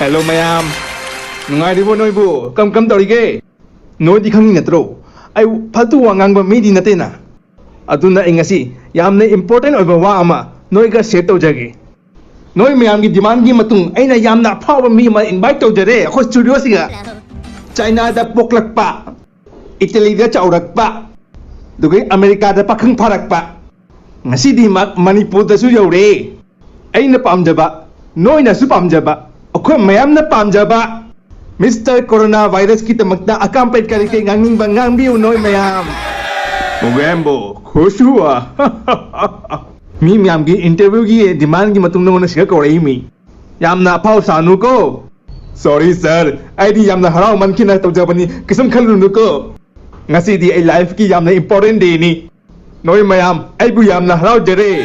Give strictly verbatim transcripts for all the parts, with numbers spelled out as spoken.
Hello ꯃꯌꯥꯝ, ꯅꯨꯡꯉꯥꯏꯔꯤꯕꯣ ꯅꯣꯏꯕꯨ? ꯀꯝ ꯀꯝ ꯇꯧꯔꯤꯒꯦ? ꯅꯣꯏꯗꯤ ꯈꯪꯉꯤ ꯅꯠꯇ꯭ꯔꯣ, ꯑꯩ ꯐꯥꯜꯇꯨ ꯋꯥ ꯉꯥꯡꯕ ꯃꯤꯗꯤ ꯅꯠꯇꯦꯅ꯫ ꯑꯗꯨꯅ ꯑꯩ ꯉꯁꯤ ꯌꯥꯝꯅ ꯏꯝꯄꯣꯔꯇꯦꯟ ꯑꯣꯏꯕ ꯋꯥ ꯑꯃ ꯅꯣꯏꯒ ꯁꯤꯌꯔ ꯇꯧꯖꯒꯦ꯫ ꯅꯣꯏ ꯃꯌꯥꯝꯒꯤ ꯗꯤꯃꯥꯟꯒꯤ ꯃꯇꯨꯡ ꯑꯩꯅ ꯌꯥꯝꯅ ꯑꯐꯥꯎꯕ ꯃꯤ ꯑꯃ ꯏꯟꯚꯥꯏꯠ ꯇꯧꯖꯔꯦ ꯑꯩꯈꯣꯏ ꯁ꯭ꯇꯨꯗꯤꯑꯣꯁꯤꯒ꯫ ꯆꯥꯏꯅꯥꯗ ꯄꯣꯛꯂꯛꯄ, ꯏꯇꯂꯤꯗ ꯆꯥꯎꯔꯛꯄ, ꯑꯗꯨꯒ ꯑꯃꯦꯔꯤꯀꯥꯗ ꯄꯥꯈꯪ ꯐꯥꯔꯛꯄ, ꯉꯁꯤꯗꯤ ꯃ-, ꯃꯅꯤꯄꯨꯔꯗꯁꯨ ꯌꯧꯔꯦ꯫ ꯑꯩꯅ ꯄꯥꯝꯖꯕ, ꯅꯣꯏꯅꯁꯨ ꯄꯥꯝꯖꯕ, ꯑꯩꯈꯣꯏ ꯃꯌꯥꯝꯅ ꯄꯥꯝꯖꯕ ꯃꯤꯁꯇꯔ ꯀꯣꯔꯣꯅꯥ ꯚꯥꯏꯔꯁꯀꯤꯗꯃꯛꯇ ꯑꯀꯥꯝꯄꯩ ꯀꯔꯤ ꯀꯔꯤ ꯉꯥꯡꯅꯤꯡꯕ ꯉꯥꯡꯕꯤꯌꯨ ꯅꯣꯏ ꯃꯌꯥꯝ꯫ ꯃꯣꯒꯦꯝꯕꯣ, ꯈꯨꯁꯨꯋꯥ꯫ ꯃꯤ ꯃꯌꯥꯝꯒꯤ ꯏꯟꯇꯔꯚꯤꯌꯨꯒꯤ ꯗꯤꯃꯥꯟꯒꯤ ꯃꯇꯨꯡ ꯅꯉꯣꯟꯗ ꯁꯤꯒ ꯀꯧꯔꯛꯏ ꯃꯤ꯫ ꯌꯥꯝꯅ ꯑꯐꯥꯎ ꯁꯥꯅꯨꯀꯣ꯫ ꯁꯣꯔꯤ ꯁꯥꯔ, ꯑꯩꯗꯤ ꯌꯥꯝꯅ ꯍꯔꯥꯎꯃꯟꯈꯤꯅ ꯇꯧꯖꯕꯅꯤ, ꯀꯩꯁꯨꯝ ꯈꯜꯂꯨꯅꯨꯀꯣ꯫ ꯉꯁꯤꯗꯤ ꯑꯩ ꯂꯥꯏꯐꯀꯤ ꯌꯥꯝꯅ ꯏꯝꯄꯣꯔꯇꯦꯟ ꯗꯦꯅꯤ꯫ ꯅꯣꯏ ꯃꯌꯥꯝ, ꯑꯩꯕꯨ ꯌꯥꯝꯅ ꯍꯔꯥꯎꯖꯔꯦ꯫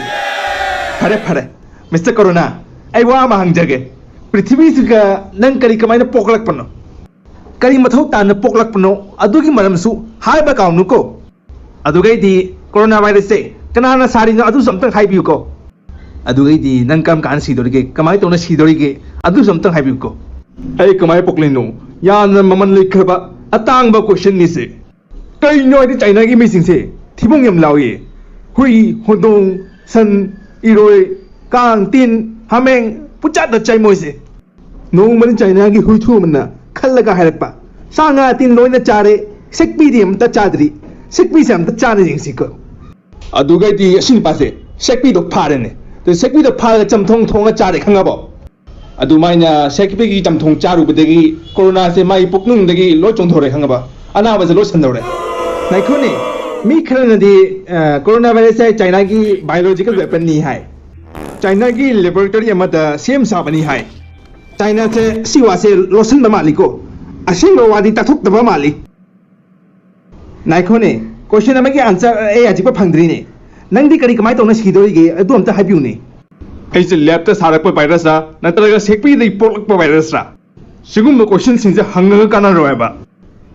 ꯐꯔꯦ, ꯐꯔꯦ꯫ ꯃꯤꯁꯇꯔ ꯀꯣꯔꯣꯅꯥ, ꯑꯩ ꯋꯥ ꯑꯃ ꯍꯪꯖꯒꯦ꯫ ꯄ꯭ꯔꯤꯊꯤꯕꯤꯁꯤꯒ ꯅꯪ ꯀꯔꯤ ꯀꯃꯥꯏꯅ ꯄꯣꯛꯂꯛꯄꯅꯣ? ꯀꯔꯤ ꯃꯊꯧ ꯇꯥꯅ ꯄꯣꯛꯂꯛꯄꯅꯣ? ꯑꯗꯨꯒꯤ ꯃꯔꯝꯁꯨ ꯍꯥꯏꯕ ꯀꯥꯎꯅꯨꯀꯣ꯫ ꯑꯗꯨꯒꯩꯗꯤ ꯀꯣꯔꯣꯅꯥ ꯚꯥꯏꯔꯁꯁꯦ ꯀꯅꯥꯅ ꯁꯥꯔꯤꯅꯣ ꯑꯗꯨꯁꯨ ꯑꯝꯇꯪ ꯍꯥꯏꯕꯤꯌꯨꯀꯣ꯫ ꯑꯗꯨꯒꯩꯗꯤ ꯅꯪ ꯀꯔꯝ ꯀꯥꯟꯗ ꯁꯤꯗꯣꯔꯤꯒꯦ? ꯀꯃꯥꯏꯅ ꯇꯧꯅ ꯁꯤꯗꯣꯔꯤꯒꯦ? ꯑꯗꯨꯁꯨ ꯑꯝꯇꯪ ꯍꯥꯏꯕꯤꯌꯨꯀꯣ꯫ ꯑꯩ ꯀꯃꯥꯏꯅ ꯄꯣꯛꯂꯤꯅꯣ? ꯌꯥꯝꯅ ꯃꯃꯜ ꯂꯩꯈ꯭ꯔꯕ ꯑꯇꯥꯡꯕ ꯀꯣꯏꯁꯟꯅꯤꯁꯦ꯫ ꯀꯩꯅꯣ ꯍꯥꯏꯗꯤ ꯆꯥꯏꯅꯥꯒꯤ ꯃꯤꯁꯤꯡꯁꯦ ꯊꯤꯕꯣꯡ ꯌꯥꯝ ꯂꯥꯎꯏ꯫ ꯍꯨꯏ, ꯍꯧꯗꯣꯡ, ꯁꯟ, ꯏꯔꯣꯏ, ꯀꯥꯡ, ꯇꯤꯟ, ꯍꯥꯃꯦꯡ ꯄꯨꯆꯥꯗ ꯆꯥꯏ ꯃꯣꯏꯁꯦ꯫ ꯅꯣꯡꯃꯅꯤ ꯆꯥꯏꯅꯥꯒꯤ ꯍꯨꯏꯊꯨ ꯑꯃꯅ ꯈꯜꯂꯒ ꯍꯥꯏꯔꯛꯄ, "ꯁꯥ ꯉꯥ ꯇꯤꯟ ꯂꯣꯏꯅ ꯆꯥꯔꯦ, ꯁꯦꯛꯄꯤꯗꯤ ꯑꯝꯇ ꯆꯥꯗ꯭ꯔꯤ꯫ ꯁꯦꯛꯄꯤꯁꯦ ꯑꯝꯇ ꯆꯥꯅ ꯌꯦꯡꯁꯤꯀꯣ"꯫ ꯑꯗꯨꯒꯩꯗꯤ ꯑꯁꯤ ꯅꯨꯄꯥꯁꯦ ꯁꯦꯛꯄꯤꯗꯣ ꯐꯥꯔꯦꯅꯦ꯫ ꯑꯗꯨ ꯁꯦꯛꯄꯤꯗꯣ ꯐꯥꯔꯒ ꯆꯝꯊꯣꯡ ꯊꯣꯡꯉ ꯆꯥꯔꯦ, ꯈꯪꯉꯕꯣ? ꯑꯗꯨꯃꯥꯏꯅ ꯁꯦꯛꯄꯤꯒꯤ ꯆꯝꯊꯣꯡ ꯆꯥꯔꯨꯕꯗꯒꯤ ꯀꯣꯔꯣꯅꯥꯁꯦ ꯃꯥꯒꯤ ꯄꯨꯛꯅꯨꯡꯗꯒꯤ ꯂꯣꯏ ꯆꯣꯡꯊꯣꯔꯦ, ꯈꯪꯉꯕ? ꯑꯅꯥꯕꯁꯦ ꯂꯣꯏ ꯁꯟꯗꯧꯔꯦ꯫ ꯉꯥꯏꯈꯣꯅꯦ, ꯃꯤ ꯈꯔꯅꯗꯤ, ꯑ, ꯀꯣꯔꯣꯅꯥ ꯚꯥꯏꯔꯁꯁꯦ ꯆꯥꯏꯅꯥꯒꯤ ꯕꯥꯏꯑꯣꯂꯣꯖꯤꯀꯦꯜ ꯋꯦꯄꯟꯅꯤ ꯍꯥꯏ꯫ ꯆꯥꯏꯅꯥꯒꯤ ꯂꯦꯕꯣꯔꯦꯇꯣꯔꯤ ꯑꯃꯗ ꯁꯦꯝ ꯁꯥꯕꯅꯤ ꯍꯥꯏ꯫ ꯆꯥꯏꯅꯥꯁꯦ ꯁꯤ ꯋꯥꯁꯦ ꯂꯣꯠꯁꯤꯟꯕ ꯃꯥꯜꯂꯤꯀꯣ꯫ ꯑꯁꯦꯡꯕ ꯋꯥꯗꯤ ꯇꯥꯊꯣꯛꯇꯕ ꯃꯥꯜꯂꯤ꯫ ꯉꯥꯏꯈꯣꯅꯦ, ꯀꯣꯏꯁꯟ ꯑꯃꯒꯤ ꯑꯟꯁꯔ ꯑꯩ ꯍꯧꯖꯤꯛꯐꯥꯎ ꯐꯪꯗ꯭ꯔꯤꯅꯦ꯫ ꯅꯪꯗꯤ ꯀꯔꯤ ꯀꯃꯥꯏꯅ ꯇꯧꯅ ꯁꯤꯗꯣꯔꯤꯒꯦ? ꯑꯗꯨ ꯑꯝꯇ ꯍꯥꯏꯕꯤꯌꯨꯅꯦ꯫ ꯑꯩꯁꯦ ꯂꯦꯞꯇ ꯁꯥꯔꯛꯄ ꯚꯥꯏꯔꯁꯔꯥ ꯅꯠꯇ꯭ꯔꯒ ꯁꯦꯛꯄꯤꯗꯒꯤ ꯄꯣꯛꯂꯛꯄ ꯚꯥꯏꯔꯁꯔꯥ? ꯁꯤꯒꯨꯝꯕ ꯀꯣꯏꯁꯟꯁꯤꯡꯁꯦ ꯍꯪꯉꯒ ꯀꯥꯟꯅꯔꯣꯏ ꯍꯥꯏꯕ꯫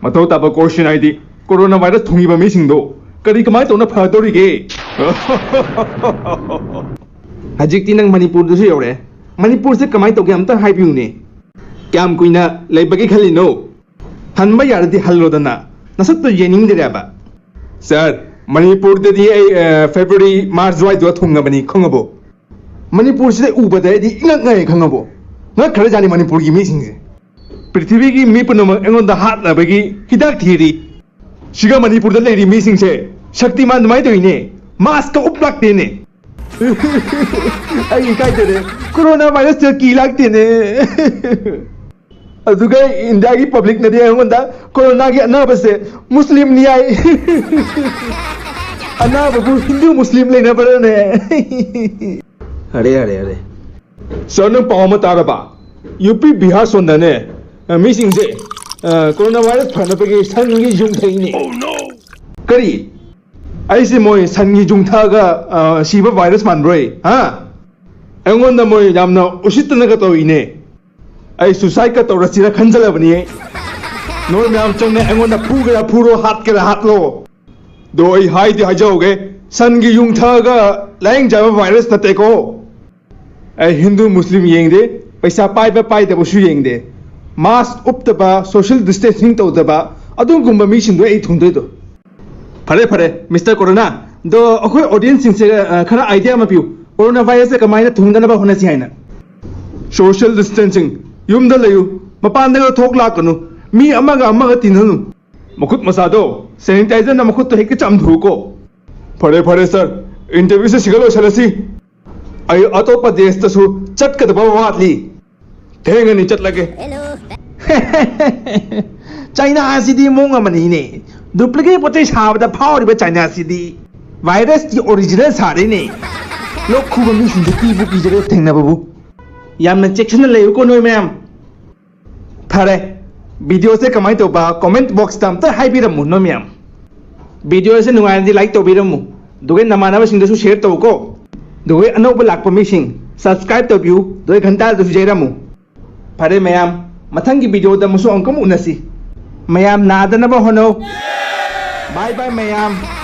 ꯃꯊꯧ ꯇꯥꯕ ꯀꯣꯏꯁꯟ ꯍꯥꯏꯗꯤ ꯀꯣꯔꯣꯅꯥ ꯚꯥꯏꯔꯁ ꯊꯨꯡꯉꯤꯕ ꯃꯤꯁꯤꯡꯗꯣ ꯀꯔꯤ ꯀꯃꯥꯏꯅ ꯇꯧꯅ ꯐꯗꯣꯔꯤꯒꯦ? ꯍꯧꯖꯤꯛꯇꯤ ꯅꯪ ꯃꯅꯤꯄꯨꯔꯗꯁꯨ ꯌꯧꯔꯛꯑꯦ꯫ ꯃꯅꯤꯄꯨꯔꯁꯦ ꯀꯃꯥꯏꯅ ꯇꯧꯒꯦ ꯑꯝꯇ ꯍꯥꯏꯕꯤꯌꯨꯅꯦ꯫ ꯀꯌꯥꯝ ꯀꯨꯏꯅ ꯂꯩꯕꯒꯦ ꯈꯜꯂꯤꯅꯣ? ꯍꯟꯕ ꯌꯥꯔꯗꯤ ꯍꯜꯂꯣꯗꯅ꯫ ꯅꯁꯛꯇꯣ ꯌꯦꯡꯅꯤꯡꯗ꯭ꯔꯦꯕ꯫ ꯁꯥꯔ, ꯃꯅꯤꯄꯨꯔꯗꯗꯤ ꯑꯩ, ꯑ, ꯐꯦꯕ꯭ꯔꯨꯋꯥꯔꯤ, ꯃꯥꯔꯆ ꯑꯗꯨꯋꯥꯏꯗ ꯊꯨꯡꯉꯕꯅꯤ, ꯈꯪꯉꯕꯣ? ꯃꯅꯤꯄꯨꯔꯁꯤꯗ ꯎꯕꯗ ꯑꯩꯗꯤ ꯏꯉꯛ ꯉꯛꯑꯦ, ꯈꯪꯉꯕꯣ? ꯉꯛꯈ꯭ꯔꯖꯥꯠꯅꯤ ꯃꯅꯤꯄꯨꯔꯒꯤ ꯃꯤꯁꯤꯡꯁꯦ꯫ ꯄ꯭ꯔꯤꯊꯤꯕꯤꯒꯤ ꯃꯤ ꯄꯨꯝꯅꯃꯛ ꯑꯩꯉꯣꯟꯗ ꯍꯥꯠꯅꯕꯒꯤ ꯍꯤꯗꯥꯛ ꯊꯤꯔꯤ꯫ ꯁꯤꯒ ꯃꯅꯤꯄꯨꯔꯗ ꯂꯩꯔꯤ ꯃꯤꯁꯤꯡꯁꯦ ꯁꯛꯇꯤꯃꯥꯟ ꯑꯗꯨꯃꯥꯏꯅ ꯇꯧꯏꯅꯦ꯫ ꯃꯥꯁꯀ ꯎꯞ ꯂꯥꯛꯇꯦꯅꯦ꯫ ꯑꯩ ꯏꯀꯥꯏꯖꯔꯦ꯫ ꯀꯣꯔꯣꯅꯥ ꯚꯥꯏꯔꯁꯇ ꯀꯤ ꯂꯥꯛꯇꯦꯅꯦ꯫ ꯑꯗꯨꯒ ꯏꯟꯗꯤꯌꯥꯒꯤ ꯄꯕ꯭ꯂꯤꯛꯅꯗꯤ ꯑꯩꯉꯣꯟꯗ ꯀꯣꯔꯣꯅꯥꯒꯤ ꯑꯅꯥꯕꯁꯦ ꯃꯨꯁꯂꯤꯝꯅꯤ ꯍꯥꯏ꯫ ꯑꯅꯥꯕꯕꯨ ꯍꯤꯟꯗꯨ ꯃꯨꯁꯂꯤꯝ ꯂꯩꯅꯕ꯭ꯔꯅꯦ? ꯑꯔꯦ, ꯑꯔꯦ, ꯑꯔꯦ꯫ ꯁꯥꯔ, ꯅꯪ ꯄꯥꯎ ꯑꯃ ꯇꯥꯔꯕ? ꯌꯨ ꯄꯤ ꯕꯤꯍꯥꯔ ꯁꯣꯟꯗꯅꯦ, ꯑ, ꯃꯤꯁꯤꯡꯁꯦ, ꯑ, ꯀꯣꯔꯣꯅꯥ ꯚꯥꯏꯔꯁ ꯐꯅꯕꯒꯤ ꯁꯟꯒꯤ ꯌꯨꯡ ꯊꯛꯏꯅꯦ꯫ ꯀꯔꯤ? ꯑꯩꯁꯦ ꯃꯣꯏ ꯁꯟꯒꯤ ꯌꯨꯡ ꯊꯛꯑꯒ, ꯑ, ꯁꯤꯕ ꯚꯥꯏꯔꯁ ꯃꯥꯟꯕ꯭ꯔꯣꯏ? ꯍꯥ? ꯑꯩꯉꯣꯟꯗ ꯃꯣꯏ ꯌꯥꯝꯅ ꯎꯁꯤꯠꯇꯅꯒ ꯇꯧꯏꯅꯦ꯫ ꯑꯩ ꯁꯨꯁꯥꯏꯗꯀ ꯇꯧꯔꯁꯤꯔ ꯈꯟꯖꯜꯂꯕꯅꯤ꯫ ꯅꯣꯏ ꯃꯌꯥꯝ ꯆꯪꯅ ꯑꯩꯉꯣꯟꯗ ꯐꯨꯒꯦꯔꯥ ꯐꯨꯔꯣ, ꯍꯥꯠꯀꯦꯔꯥ ꯍꯥꯠꯂꯣ꯫ ꯑꯗꯣ ꯑꯩ ꯍꯥꯏꯗꯤ ꯍꯥꯏꯖꯍꯧꯒꯦ, ꯁꯟꯒꯤ ꯌꯨꯡ ꯊꯛꯑꯒ ꯂꯥꯌꯦꯡꯖꯕ ꯚꯥꯏꯔꯁ ꯅꯠꯇꯦꯀꯣ꯫ ꯑꯩ ꯍꯤꯟꯗꯨ ꯃꯨꯁꯂꯤꯝ ꯌꯦꯡꯗꯦ, ꯄꯩꯁꯥ ꯄꯥꯏꯕ ꯄꯥꯏꯗꯕꯁꯨ ꯌꯦꯡꯗꯦ꯫ ꯃꯥꯁ ꯎꯞꯇꯕ, ꯁꯣꯁꯤꯌꯦꯜ ꯗꯤꯁꯇꯦꯟꯁꯤꯡ ꯇꯧꯗꯕ, ꯑꯗꯨꯒꯨꯝꯕ ꯃꯤꯁꯤꯡꯗꯣ ꯑꯩ ꯊꯨꯡꯗꯣꯏꯗꯣ꯫ ꯐꯔꯦ, ꯐꯔꯦ, ꯃꯤꯁꯇꯔ ꯀꯣꯔꯣꯅꯥ, ꯑꯗꯣ ꯑꯩꯈꯣꯏ ꯑꯣꯗꯤꯌꯦꯟꯁꯁꯤꯡꯁꯦ, ꯑ, ꯈꯔ ꯑꯥꯏꯗꯤꯌꯥ ꯑꯃ ꯄꯤꯌꯨ, ꯀꯣꯔꯣꯅꯥ ꯚꯥꯏꯔꯁꯁꯦ ꯀꯃꯥꯏꯅ ꯊꯨꯡꯗꯅꯕ ꯍꯣꯠꯅꯁꯤ ꯍꯥꯏꯅ? ꯁꯣꯁꯤꯌꯦꯜ ꯗꯤꯁꯇꯦꯟꯁꯤꯡ, ꯌꯨꯝꯗ ꯂꯩꯌꯨ, ꯃꯄꯥꯟꯗꯒ ꯊꯣꯛ ꯂꯥꯛꯀꯅꯨ, ꯃꯤ ꯑꯃꯒ ꯑꯃꯒ ꯇꯤꯟꯅꯅꯨ꯫ ꯃꯈꯨꯠ ꯃꯁꯥꯗꯣ ꯁꯦꯅꯤꯇꯥꯏꯖꯔꯅ ꯃꯈꯨꯠꯇꯣ ꯍꯦꯛꯇ ꯆꯥꯝꯊꯣꯛꯎꯀꯣ꯫ ꯐꯔꯦ, ꯐꯔꯦ, ꯁꯥꯔ, ꯏꯟꯇꯔꯚ꯭ꯌꯨꯁꯦ ꯁꯤꯒ ꯂꯣꯏꯁꯤꯜꯂꯁꯤ꯫ ꯑꯩ ꯑꯇꯣꯞꯄ ꯗꯦꯁꯇꯁꯨ ꯆꯠꯀꯗꯕ ꯋꯥꯠꯂꯤ꯫ ꯊꯦꯡꯉꯅꯤ, ꯆꯠꯂꯒꯦ꯫ ꯆꯥꯏꯅꯥꯁꯤꯗꯤ ꯃꯑꯣꯡ ꯑꯃꯅꯤꯅꯦ꯫ ꯗꯨꯄ꯭ꯂꯤꯀꯦꯠ ꯄꯣꯠ ꯆꯩ ꯁꯥꯕꯗ ꯐꯥꯎꯔꯤꯕ ꯆꯥꯏꯅꯥꯁꯤꯗꯤ ꯚꯥꯏꯔꯁꯀꯤ ꯑꯣꯔꯤꯖꯤꯅꯦꯜ ꯁꯥꯔꯦꯅꯦ꯫ ꯂꯣꯛ ꯈꯨꯕ ꯃꯤꯁꯤꯡꯁꯦ ꯀꯤꯕꯨ ꯀꯤꯖꯔꯦ ꯊꯦꯡꯅꯕꯕꯨ꯫ ꯌꯥꯝꯅ ꯆꯦꯛꯁꯤꯟꯅ ꯂꯩꯌꯨꯀꯣ ꯅꯣꯏ ꯃꯌꯥꯝ꯫ ꯐꯔꯦ, ꯚꯤꯗꯤꯑꯣꯁꯦ ꯀꯃꯥꯏꯅ ꯇꯧꯕ? ꯀꯣꯃꯦꯟꯠ ꯕꯣꯛꯁꯇ ꯑꯝꯇ ꯍꯥꯏꯕꯤꯔꯝꯃꯨ ꯅꯣꯏ ꯃꯌꯥꯝ꯫ ꯚꯤꯗꯤꯑꯣꯁꯦ ꯅꯨꯡꯉꯥꯏꯔꯗꯤ ꯂꯥꯏꯛ ꯇꯧꯕꯤꯔꯝꯃꯨ, ꯑꯗꯨꯒ ꯅꯃꯥꯟꯅꯕꯁꯤꯡꯗꯁꯨ ꯁꯤꯌꯔ ꯇꯧꯀꯣ, ꯑꯗꯨꯒ ꯑꯅꯧꯕ ꯂꯥꯛꯄ ꯃꯤꯁꯤꯡ ꯁꯕꯁꯀ꯭ꯔꯥꯏꯕ ꯇꯧꯕꯤꯌꯨ, ꯑꯗꯨꯒ ꯘꯟꯇꯥꯗꯨꯁꯨ ꯌꯩꯔꯝꯃꯨ꯫ ꯐꯔꯦ ꯃꯌꯥꯝ, ꯃꯊꯪꯒꯤ ꯚꯤꯗꯤꯑꯣꯗ ꯑꯃꯨꯛꯁꯨ ꯑꯃꯨꯛꯀ ꯑꯃꯨꯛ ꯎꯅꯁꯤ꯫ ꯃꯌꯥꯝ ꯅꯥꯗꯅꯕ ꯍꯣꯠꯅꯧ꯫ ꯕꯥꯏ ꯕꯥꯏ ꯃꯌꯥꯝ꯫